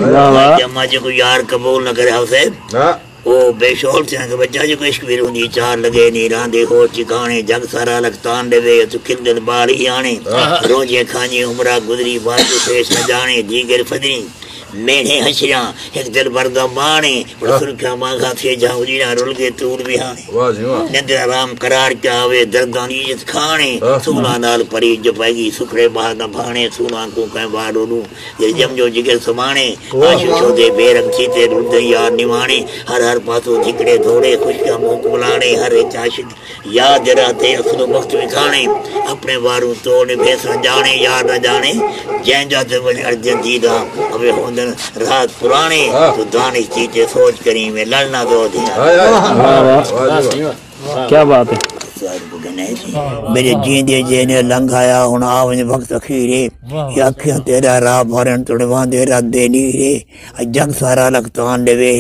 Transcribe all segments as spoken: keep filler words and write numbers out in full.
واہ واہ۔ جما جے کو یار قبول نہ کرے حسین۔ ہاں۔ او بے شعور تھیاں کہ بچہ جے کو عشق وی روندی چار لگے نی راندے ہو ٹھکانے جگ سارا لکتان ڈے وے تو کھل دل بال ہی آنے۔ ہاں۔ روجے کھانی عمرہ گزری بات تو پیش نہ جانے دیگر فدری میڑھے ہشریاں ہک دل بردا مانے پر ہاں۔ سرکھا مانگا تھے جاں اجڑا رل گئے تور بہانے۔ واہ جی واہ۔ نندر آرام قرار کیا ہوئے دردانی عزت کھانے۔ ہاں۔ سونا نال پری جو پائے گی سکھڑے باہر نہ بھانے سونا کو کہیں بار ڈولوں جے جم جو جگر سمانے۔ واہ۔ عاشق شودے بے رنگ تھیتے رلدے یار نوانے۔ ہر ہر پاسوں جھکڑے دھوڑے خوشیاں منہ کملانے ہر ہک عاشق یاد راتے اصل وقت وکھانے۔ اپنے واروں توڑ بھیسن جانے یار نہ جانے۔ جیں جا تے ونج ارجن دیدا اوے ہوندن رات پرانے۔ واہ۔ تو دانش تھیتے سوچ کریں میں لڑنا دو دیا۔ ہائے ہائے۔ واہ واہ۔ واہ جی واہ۔ کیا بات ہے۔ میݙے جیندے جیندے لنگھ آیا ہݨ آ ونڄ وقت اخیرے۔ واہ واہ۔ اے اکھیاں تیݙا راہ بھرن تڑواندے رت دے نیرے۔ اڄ جڳ سارا لکتان ݙیوے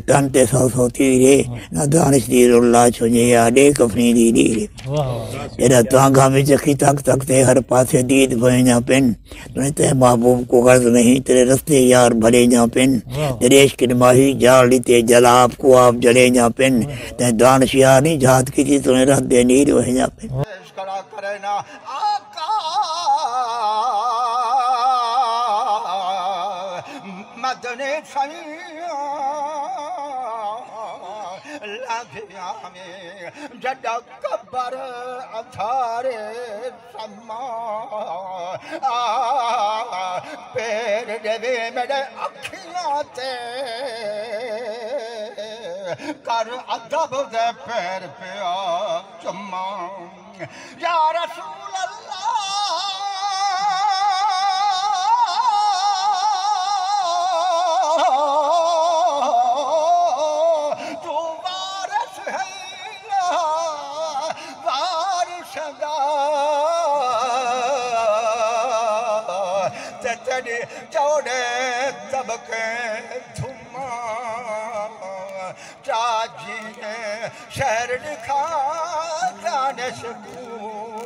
تن تے سو سو تیرے۔ نہ دانش دی رلا چھوجے یا ݙے کفنی دی ݙیرے۔ واہ واہ۔ تیݙا تانگھاں وچ اکھی تک تک تے ہر پاسے دید بھوئیاں پن۔ تیں تے محبوب کو غرض نہیں تیرے رستے یار بھرے جاں پن۔ واہ۔ تیرے عشق نے ماہی جال ڈتے جل آپ کو آپ جلے جاں پن۔ واہ۔ تیں دانش یار نہیں جہاد کیتی تیں رت دے نیر وہے جاں پن۔ واہ۔ عشق کڑا کرے نا آقا مدنی سائیں لانگھیاں میں جڈا قبر اندھارے سما۔ آ، پیر ݙیوی میݙے اکھیاں تے، کر ادب دے پیر پیا چما۔ یا رسول اللہ، توں وارث ہے وارث دا، تے تیݙی چوݙے طبقے دھماں، چا جینے شہر ݙکھا دانش کوں۔